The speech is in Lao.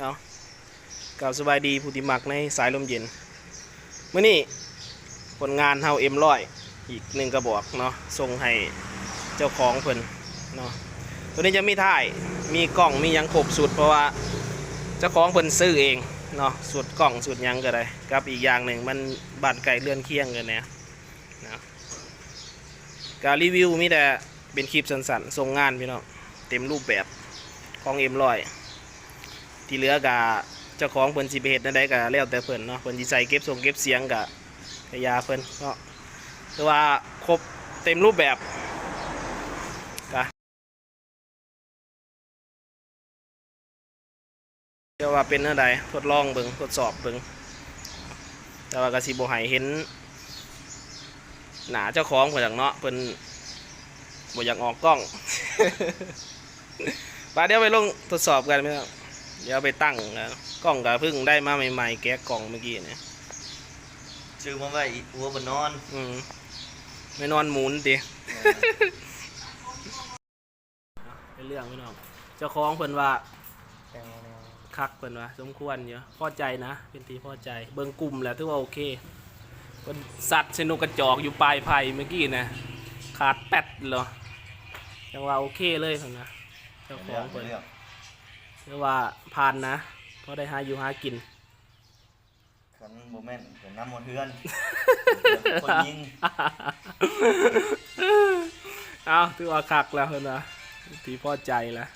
ເນາະ ກາບສະບາຍດີຜູ້ທີ່ມັກໃນສາຍລົມເຢັນ. ມື້ນີ້ຜົນງານເຮົາ ເອັມຮ້ອຍ ອີກໜຶ່ງກະບອກເນາະ ສົ່ງໃຫ້ເຈົ້າຂອງເພິ່ນເນາະ. ໂຕນີ້ຈະມີທ້າຍ ມີກ້ອງ ມີຫຍັງຄົບຊຸດ ເພາະວ່າເຈົ້າຂອງເພິ່ນຊື້ເອງເນາະ ຊຸດກ້ອງ ຊຸດຫຍັງກະໄດ້. ກັບອີກຢ່າງໜຶ່ງ ມັນບ້ານໃກ້ເຮືອນຄຽງກັນແດ່ເນາະ. ກະຣີວິວມີແຕ່ເປັນຄລິບສັ້ນໆ ສົ່ງງານພີ່ນ້ອງ ເຕັມຮູບແບບຂອງ ເອັມຮ້ອຍ. ທີ່ເຫຼືອກະເຈົ້າຂອງເພິ່ນຊິໄປເຮັດແນວໃດກະແລ້ວແຕ່ເພິ່ນເນາະ ເພິ່ນຊິໃສ່ເກັບສົ່ງເກັບສຽງກະ ກະຢ່າເພິ່ນເນາະ. ຖືວ່າຄົບເຕັມຮູບແບບ ກະ ແຕ່ວ່າເປັນແນວໃດ ທົດລອງເບິ່ງ ທົດສອບເບິ່ງ ແຕ່ວ່າກະຊິບໍ່ໃຫ້ເຫັນໜ້າເຈົ້າຂອງເພິ່ນດອກເນາະ ເພິ່ນບໍ່ຢາກອອກກ້ອງ. ໄປ ດຽວໄປລົງທົດສອບກັນພີ່ນ້ອງ ດຽວໄປຕັ້ງ ກ້ອງກະເພິ່ງໄດ້ມາໃໝ່ໆ ແກະກ່ອງມື້ກີ້ນີ້ ຊື້ມາໄວ້ຫົວບ່ອນນອນ. ອືມ ໄວ້ນອນໝູນຕິ. ເປັນເລື່ອງພີ່ນ້ອງ ເຈົ້າຂອງເພິ່ນວ່າ ແຕ່ງແນວ ຄັກ ເພິ່ນວ່າສົມຄວນຢູ່ ພໍໃຈນະ ເປັນທີ່ພໍໃຈ. ເບິ່ງກຸ່ມແລ້ວຖືວ່າໂອເຄ ເພິ່ນຊັດໃສ່ນົກກະຈອກຢູ່ປາຍໄຜ່ມື້ກີ້ນະ ຂາດແປັດເລີຍ ຈັ່ງວ່າໂອເຄເລີຍເພິ່ນນະ ເຈົ້າຂອງເພິ່ນ. ຖືວ່າຜ່ານນະ ພໍໄດ້ຫາຢູ່ຫາກິນ. ຄັນບໍ່ແມ່ນກະນຳມາເຮືອນ ຄົນຍິງ. ເອົາ ຖືວ່າຄັກແລ້ວເພິ່ນວ່າ ທີ່ພໍໃຈແລ້ວ.